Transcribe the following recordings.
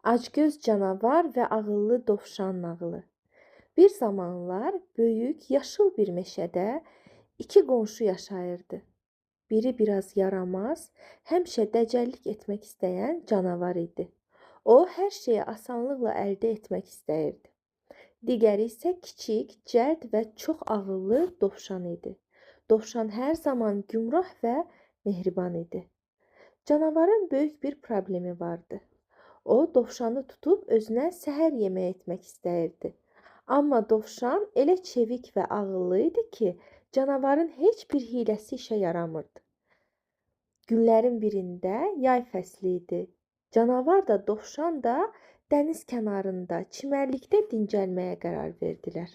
Acgöz canavar və ağıllı dovşan nağılı. Bir zamanlar böyük, yaşıl bir meşədə iki qonşu yaşayırdı. Biri biraz yaramaz, həmişə dəcəllik etmək istəyən canavar idi. O, hər şeyi asanlıqla əldə etmək istəyirdi. Digəri isə kiçik, cəld və çox ağıllı dovşan idi. Dovşan hər zaman gümrah və mehriban idi. Canavarın böyük bir problemi vardı. O, dovşanı tutub özünə səhər yeməyi etmək istəyirdi. Amma dovşan elə çevik və ağıllı idi ki, canavarın heç bir hiləsi işə yaramırdı. Günlərin birində yay fəsli idi. Canavar da, dovşan da dəniz kənarında, çimərlikdə dincəlməyə qərar verdilər.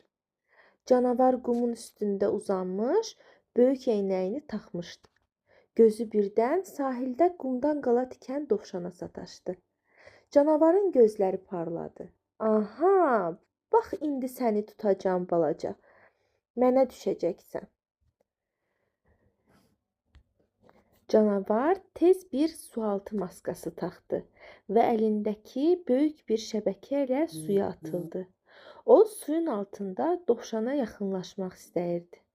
Canavar qumun üstündə uzanmış, böyük eynəyini taxmışdı. Gözü birdən sahildə qumdan qala tikən dovşana sataşdı. Canavarın gözləri parladı. Aha, bax indi səni tutacağam balaca. Mənə düşəcəksən. Canavar tez bir sualtı maskası taxdı və əlindəki böyük bir şəbəkə ilə suya atıldı. O, suyun altında dovşana yaxınlaşmaq istəyirdi.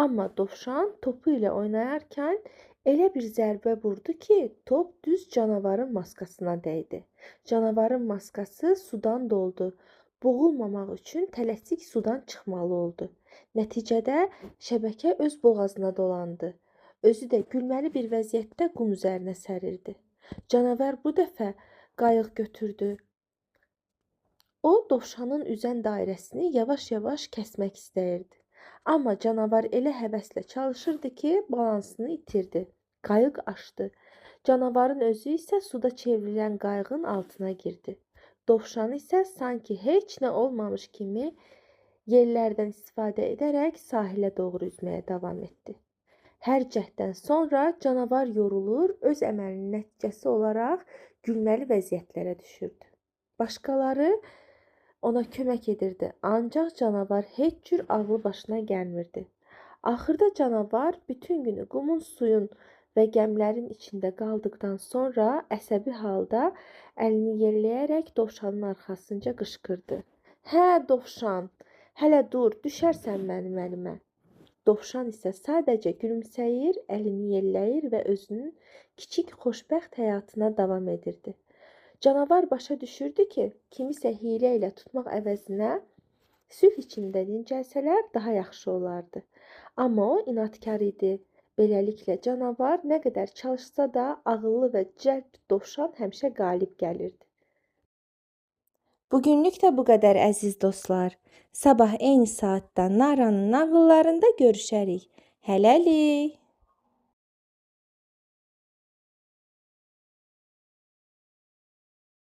Amma dovşan topu ilə oynayarkən elə bir zərbə vurdu ki, top düz canavarın maskasına dəydi. Canavarın maskası sudan doldu. Boğulmamaq üçün tələsik sudan çıxmalı oldu. Nəticədə şəbəkə öz boğazına dolandı. Özü də gülməli bir vəziyyətdə qum üzərinə sərildi. Canavar bu dəfə qayıq götürdü. O, dovşanın üzən dairəsini yavaş-yavaş kəsmək istəyirdi. Amma canavar elə həvəslə çalışırdı ki, balansını itirdi. Qayıq aşdı. Canavarın özü isə suda çevrilən qayığın altına girdi. Dovşan isə sanki heç nə olmamış kimi yellərdən istifadə edərək sahilə doğru üzməyə davam etdi. Hər cəhddən sonra canavar yorulur, öz əməlinin nəticəsi olaraq gülməli vəziyyətlərə düşürdü. Başqaları ona kömək edirdi, ancaq canavar heç cür ağlı başına gəlmirdi. Axırda canavar bütün günü qumun, suyun və gəmilərin içində qaldıqdan sonra əsəbi halda əlini yelləyərək dovşanın arxasınca qışqırdı. Hə, dovşan, hələ dur, düşərsən mənim əlimə. Dovşan isə sadəcə gülümsəyir, əlini yelləyir və özünün kiçik xoşbəxt həyatına davam edirdi. Canavar başa düşürdü ki, kimisə hiylə ilə tutmaq əvəzinə sülh içində dincəlsələr daha yaxşı olardı. Amma o inadkar idi. Beləliklə canavar nə qədər çalışsa da ağıllı və cəld dovşan həmişə qalib gəlirdi. Bugünlük də bu qədər əziz dostlar. Sabah eyni saatda Naranın nağıllarında görüşərik. Hələlik.